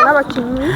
N'abakinnyi.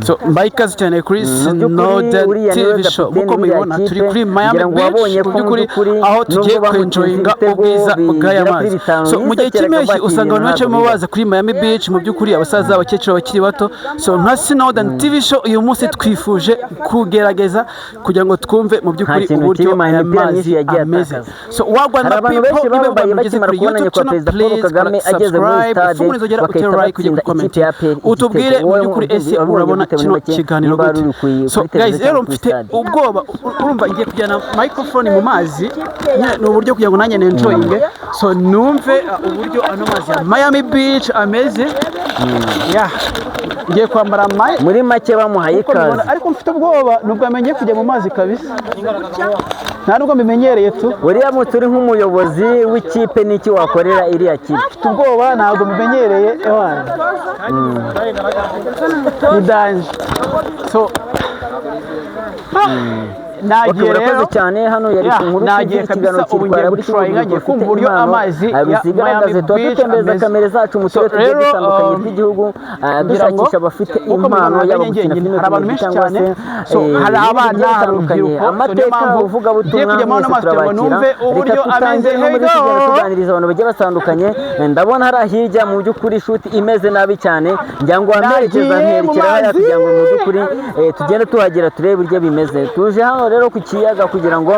So, mbaye ikaze cyane kuri Mu by'ukuri Snowden uriya niwe TV Show. kapiteni Nk'uko w'iriya mubibona, turi kipe. kuri Miami Ngira ngo Beach, wabonye mu ko mu by'ukuri by'ukuri aho tugiye nubwo bamutsinze kwenjoyinga ibitego ubwiza bw'aya bigera kuri mazi. 5, So, mu gihe yisekeraga cy'impeshyi avuga ati, usanga abantu benshi "Ibintu barimo ntabwo baza kuri Miami Beach, mu by'ukuri abasaza, abakecuru, abakiri bato. So, nka Snowden TV Show, uyu munsi twifuje kugerageza kugira ngo twumve mu by'ukuri Nta kintu uburyo kirimo, aya imipira mazi myinshi yagiye ameze. atakaza. So, wagwan Hari abantu people, benshi niba bababaye ugeze bakimara kuri kubona YouTube nyakubahwa channel, Perezida Paul please Kagame kora ageze muri subscribe, stade, ufungure inzogera, bagahita utere like, ujye batsinda gucomment, ikipe ya APR utubwire igitego. mu Wowe by'ukuri ese wabibonye urabona gute muri kino make, kiganiro niba gute? wari uri So kuri guys, televiziyo rero cyangwa kuri mfite stade? ubwoba. Urumva ngiye kujyana microphone mu mazi nyine, ni uburyo kugira ngo nanjye nenjoyinge, so numve uburyo ano mazi ya Miami Beach ameze. Yeah, ngiye kwambara Muri make bamuhaye uko mbibona, ikaze. ariko mfite ubwoba, nubwo amenye kujya mu mazi kabisa, nta nubwo mbimenyereye tu. Uriya mutu uri nk'umuyobozi w'ikipe, n'iki wakorera iriya kipe? Mfite ubwoba, ntabwo mbimenyereye, ewana ni danger. So nagiye Urakoze rero. cyane. Hano yari Yeah, ku Nkuru TV, nagiye ikiganiro kabisa, ubu cyitwa ngiye buri gucuranga, ngiye ufite kumva uburyo impano amazi ya zigaragaze. Miami Tuba Beach dutembereza ameze. kamere zacu mu So, turere tugiye rero, dutandukanye tw'igihugu, ngira ngo dushakisha abafite nk'uko impano, mubibona, yaba ntabwo gukina njyenyine, filime, hari abantu comedy benshi cyangwa cyane. se So, hari ibindi abana, bigiye hari bitandukanye, urubyiruko. So, niyo amateka, mpamvu ngiye uvugabutumwa, kujya muri ano mwese mazi kugira ngo turabakira. numve Reka uburyo ameze. tutangire no muri Here we tugenda go. tuganiriza abantu bagiye batandukanye. Ndabona hari hirya mu by'ukuri shoot imeze nabi cyane, ngira ngo wamerekeza Nagiye mu nkerekera hariya mazi. kugira ngo mu by'ukuri tugende tuhagera turebe uburyo bimeze. Tuje hano rero ku kiyaga kugira ngo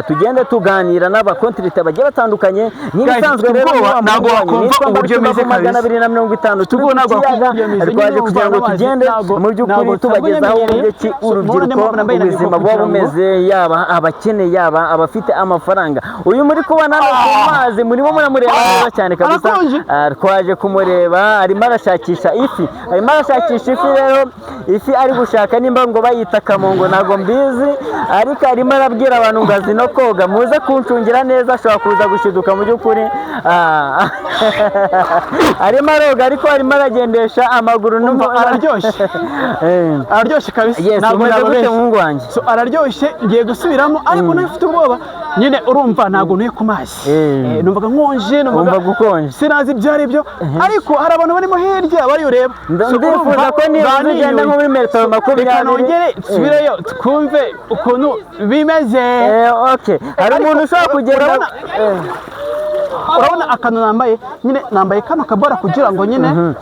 tugende tuganira n'abakontirite bagiye batandukanye nk'ibisanzwe. Guys, Rero ubwoba, ni wa ntabwo muhungu wanyu wakumva nitwa uburyo Mbarushimana meze magana kabisa. abiri na mirongo itanu. Turi Ubwo ku ntabwo wakumva kiyaga, uburyo meze. twaje Nyine kugira ngo urumva tugende ntabwo mu by'ukuri ntabwo tubagezaho ntabwo uburyo ki So, murabona urubyiruko mpamvu nambaye na ubuzima mikoro buba kugira ngo bumeze, yaba abakene, yaba abafite amafaranga. Uyu muri kubona hano ku mazi, murimo muramureba neza cyane kabisa. Arakonje. Twaje kumureba, arimo arashakisha ifi, arimo arashakisha ifi. Rero ifi ari gushaka, nimba ngo bayita kamongo ntabwo mbizi, ariko arimo arabwira abantu ngo azi no koga, muze kuncungira neza, ashobora kuza gushiduka. Mu by'ukuri arimo aroga, ariko arimo aragendesha amaguru. Umva, araryoshye. Araryoshye kabisa. Yes. Ntabwo Umeze gute, nababeshya. muhungu wanjye? So, araryoshye, ngiye gusubiramo, ariko nawe ufite ubwoba nyine, urumva ntabwo ntuye ku mazi. Numvaga nkonje, numvaga Wumva gukonje. Sinazi ibyo ari byo, ariko hari abantu barimo hirya bari ureba. So, Ndifuza urumva ko niba ugenda baniyuye. nko muri metero Reka 20. nongere nsubireyo twumve ukuntu bimeze. Okay, hari Ariko umuntu ushobora kugenda urabona akantu nambaye nyine, nambaye kano kabora kugira ngo nyine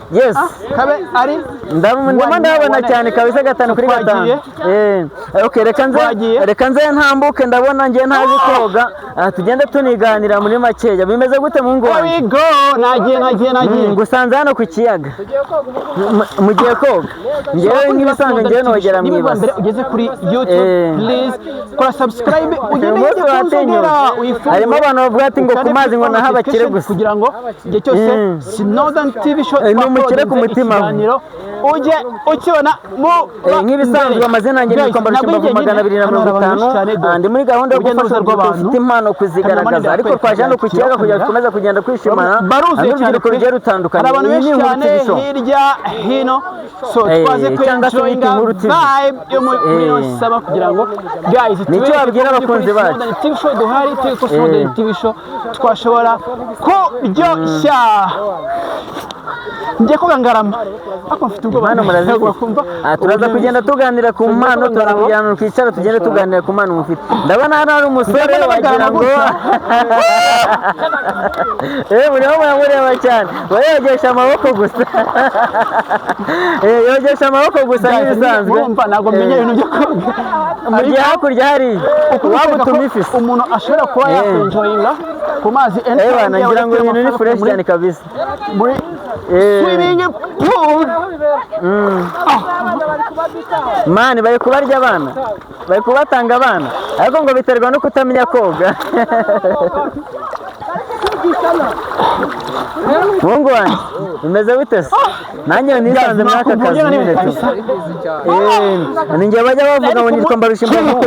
kabe ari Ndabona, ndimo ndabona cyane kabisa, gatanu kuri gatanu. Twagiye. Okay, reka nze Twagiye. reka nze ntambuke, ndabona ngiye ntazi koga. Tugende tuniganira muri makeya. Bimeze gute, muhungu Here wanjye? we go, nagiye, nagiye, nagiye. Ngusanze hano ku kiyaga. Mugiye koga? Ngewe nk'ibisanzwe ngewe nogera mu Niba ubwa ibasi. mbere ugeze kuri YouTube, please kora subscribe, ugende Uyu munsi hirya ku nzogera watinyutse. uyifungure, Harimo abantu bavuga ati ngo ku ukande mazi ngo kuri naho abakire notification gusa. kugira ngo igihe cyose Snowden TV Show Ni umukire ku twakodeze mutima we. ikiganiro ujye ukibona mu Nk'ibisanzwe amazina yanjye Guys, nitwa ntabwo Mbarushimbavu njyenyine, 250. hano hari abantu benshi cyane, Ndi muri gahunda yo urujya gufasha n'uruza urubyiruko rw'abantu. rufite impano kuzigaragaza, ariko twaje hano ku kiyaga kugira ngo dukomeze kugenda kwishimana Baruzuye cyane n'urubyiruko pe. rugiye rutandukanye. Hari abantu Iyi ni benshi Inkuru cyane TV Show. hirya hino, so twaze Cyangwa se kwenjoyinga uyita Inkuru TV. vibe yo muri ino saba kugira ngo guys Nicyo tubereke wabwira ko mu by'ukuri abakunzi bacu. Snowden TV Show duhari, turi ko Snowden TV Show twashobora kuryoshya. Ngiye koga ngarama, ariko mfite ubwoba Impano murazifite. kumva Turaza uburyo kugenda tuganira ku Tugiye mpano, koga turaza ngarama. kugira ngo twicara tugende tuganira ku mpano mufite. Ndabona hano hari umusore Ndabona wagira bagarama ngo gutya. Murimo muramureba cyane, bayogesha amaboko gusa. Yogesha amaboko gusa Guys, nk'ibisanzwe. murumva ntabwo menya ibintu byo koga. Mu gihe hakurya hari Ukuri uwagutuma ko ifi se. umuntu ashobora kuba yakwenjoyinga ku mazi Bana, ngira ngo ibintu ni fresh cyane kabisa. Muri swimming pool. Man, bari kubarya abana, bari kubatanga abana, ariko ngo biterwa no kutamenya koga. Muhungu wanjye, bimeze bite se? Nanjye nisanze muri aka kazi nyine tu. Ni njye bajya bavuga ngo nitwa Mbarushimbavu.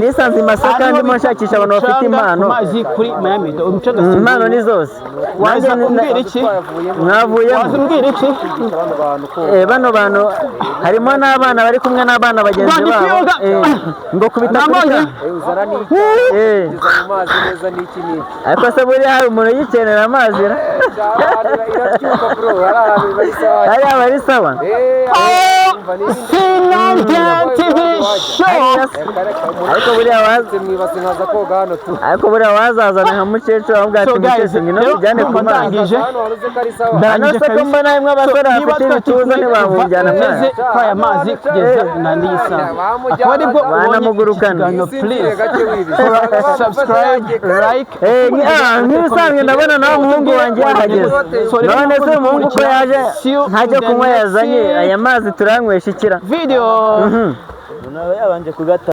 Nisanze i Masaka ndimo nshakisha abantu bafite impano. Ku mazi kuri Miami, umucanga. Impano ni zose. Waza Nanjye umbwira iki? Mwavuyemo. Waza umbwira iki? Bano bantu harimo n'abana bari kumwe n'abana bagenzi Rwanda babo. ikiyoga. Ngo kubita kuri Nambonye. ka. Uzana n'iki, mu mazi neza n'iki n'iki. Ariko se buriya hari Umuntu yikenera amazi ra? Irabyuka bro, hari ahantu bari sawa. Hariya bari sawa. Sinange TV Show. Ariko buriya waza Mwibase nkaza koga hano tu. Ariko buriya wazazana nka mukecuru avuga ati So guys, mukecuru, ngwino rero tujyane ku ndumva mazi. ndangije. Hano waruze ko ari sawa. Hano Ndangije se ko kabisa. mbona harimo abasore So, niba bafite ibituza, twari ntibamujyana ugeze mwana? kuri aya mazi kugeza nandi y'isaha, akaba aribwo ubonye iki Banamugurukana. kiganiro, please Kora. Subscribe, like. Nk'ibisanzwe ndabona nawe umuhungu wanjye yahageze. None se umuhungu ko yaje ntajya kunywa yazanye aya mazi, turanywesha ikira? Video. Umuntu aba yabanje kugata.